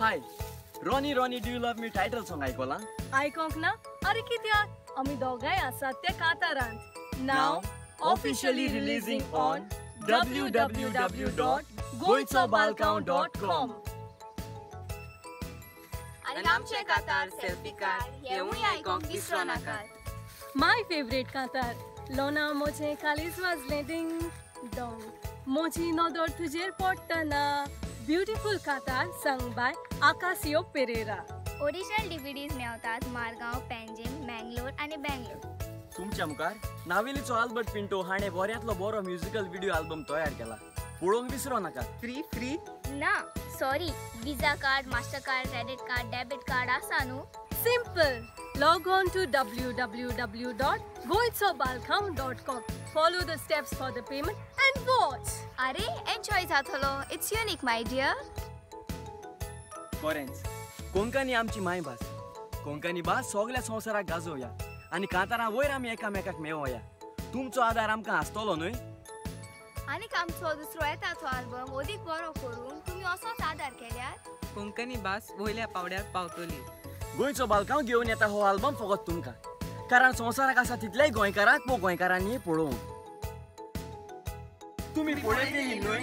Hi Ronnie Ronnie do you love me title song आयकलां? आयकोंक ना? अरे कित्याक, आमी दोगांय आसात त्या कातारांत. Now officially releasing on www.goichobalkaon.com. आनी आमचें कातार सेल्फी कार हेंवूय आयकोंक विसरो नाकात. My favourite कातार लोना मोजें कालीज वाजलें डिंग डोंग मोजी नदर तुजेर पडटना. ब्युटिफूल कातार sung by Acacio Pereira. Original DVDs मेवतात मारगांव, पेंजीम, मँगलोर आनी बेंगलोर. तुमच्या मुखार नावेलीचो आल्बर्ट पिंटो हाणें बऱ्यांतलो बरो म्युजिकल व्हिडियो आल्बम तयार केला. पळोवंक विसरो नाका. फ्री फ्री ना, sorry. Visa card, master card, credit card, debit card आसा न्हू? Simple. Log on to www.goichobalkaon.com. Follow the steps for the payment and watch. अरे एन्जॉय जातलो. It's unique my dear. खरेंच कोंकणी आमची मायभास. कोंकणी भास सगळ्या संवसाराक गाजोवया आनी कांतारां वयर आमी एकामेकाक मेळोवया. तुमचो आदार आमकां आसतलो न्हय? आनीक आमचो दुसरो येता तो आल्बम अदीक बरो करून तुमी असोच आदार केल्यार कोंकणी भास वयल्या पावड्यार पावतली. गोंयचो बालकांव घेवन येता हो आल्बम फकत तुमकां, कारण संवसाराक आसा तितलेय गोंयकारांक वो गोंयकारांनी पळोवंक. तुमी पळयतली न्हय?